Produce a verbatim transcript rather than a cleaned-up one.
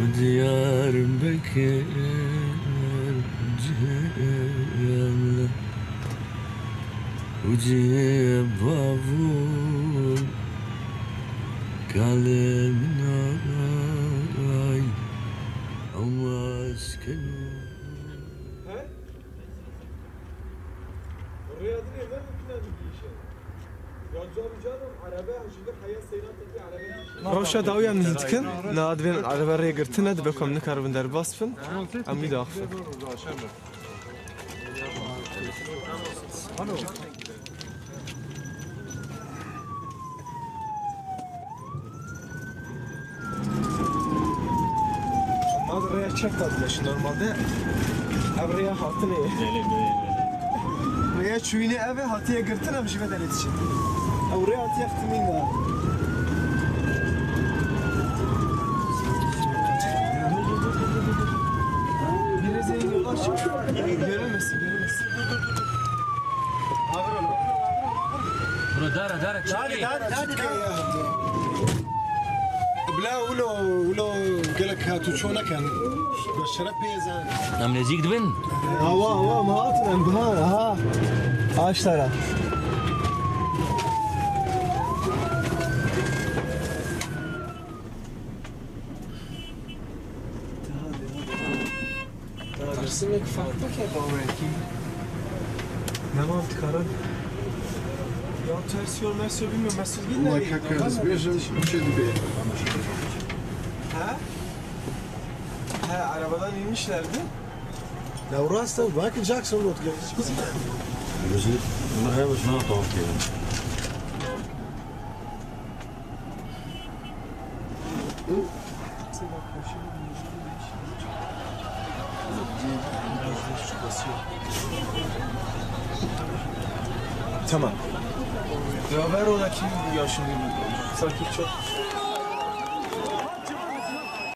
Diyarbekir cemle û cihê bavûn kalê min ay ew maskeno. He? Rêya dinê ver û bîna min dîşe. Ya can canan erebe jî li heya seyran tepî erebe dîşe. Rewşa dawiya min hîn dikin, niha divên erebe rê girtine, dibe ku em nikaribin derbas bin, em wî diaxifin. Normalde rêya çep dadine şu normalde. Ev rêya hatinê. Rêya çûyînê ev e, hatiye girtin em ji ve derê diçin. Ew rê hatiye xitimîn de. Biraz en yavaş. Göremezsin, göremezsin. Bro, dara, dara, çekil. Dara, dara, dara. Bila wilo, wilo gelek hatû ço nekin. Bi şeref pêzan. Em nêzîk dibin. Awa, awa, ma hatin em guha, ha. Aştara. Dersimê farklı ki bawekî. Nemam dikarin. Ya ters yol, mers yol bilmiyorum. Mers yol bilmiyorum. Vay kaka, ez bêjim, bir şey dibe. Ha? Ha, arabadan inmişlerdi. Ya orası da Michael Jackson not geldi. Bizi, bunlar her başına tuhaf geliyor. Tamam. Ya ver ona kim ya şimdi sanki çok